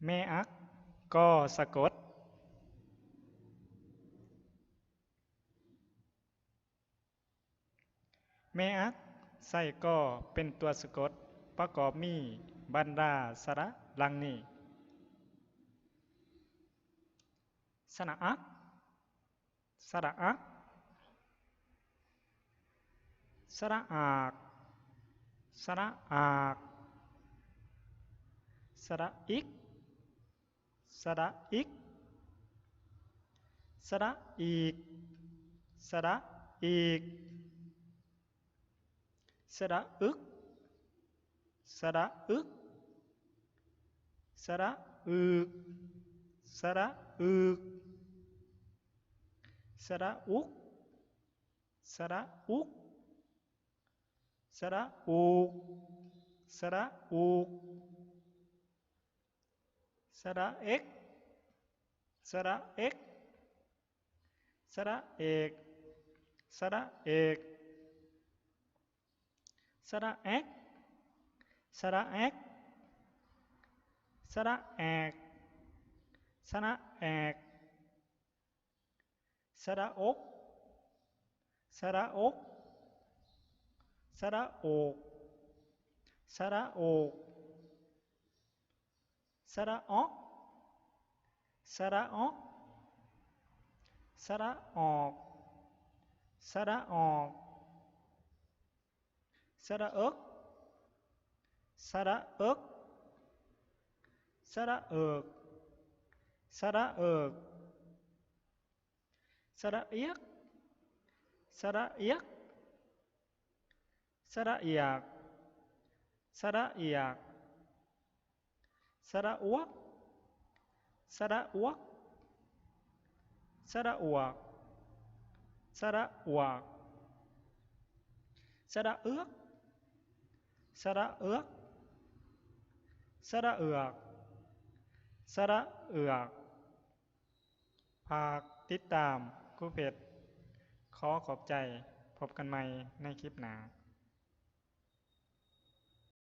ແມ່ອັກ ກ ສະກົດ. ແມ່ອັກ ໃສ່ ກ ເປັນຕົວສະກົດ ປະກອບມີບັນດາສະຫຼະດັ່ງນີ້: ສະຫຼະອັກ, ສະຫຼະອັກ, ສະຫຼະອາກ, ສະຫຼະອາກ, ສະຫຼະອິກ, ສະຫຼະອິກ, ສະຫຼະອີກ, ສະຫຼະອີກ, ສະຫຼະອຶກ, ສະຫຼະອຶກ, ສະຫຼະອຶກ, ສະຫຼະອຶກ, ສະຫຼະອຸກ, ສະຫຼະອຸກ, ສະຫຼະອຸກ, ສະຫຼະອຸກ, ສະຫຼະເອັກ, ສະຫຼະເອັກ, ສະຫຼະເອກ, ສະຫຼະເອກ, ສະຫຼະແອກ, ສະຫຼະແອກ, ສະຫຼະແອກ, ສະຫຼະແອກ, ສະຫຼະອົກ, ສະຫຼະອົກ, ສະຫຼະໂອກ, ສະຫຼະໂອກ, ສະຫຼະອອກ, ສະຫຼະອອກ, ສະຫຼະອອກ, ສະຫຼະອອກ, ສະຫຼະເອິກ, ສະຫຼະເອິກ, ສະຫຼະເອິກ, ສະຫຼະເອິກ, ສະຫຼະອຽກ, ສະຫຼະອຽກ, ສະຫຼະອຽກ, ສະຫຼະອຽກ, ສະຫຼະອວກ, ສະຫຼະອວກ, ສະຫຼະອວກ, ສະຫຼະອວກ, ສະຫຼະເອືອກ, ສະຫຼະເອືອກ, ສະຫຼະເອືອກ, ສະຫຼະເອືອກ. ຝາກຕິດຕາມຄູເພັດ. ຂໍຂອບໃຈ. ພົບກັນໃໝ່ໃນຄລິບໜ້າ.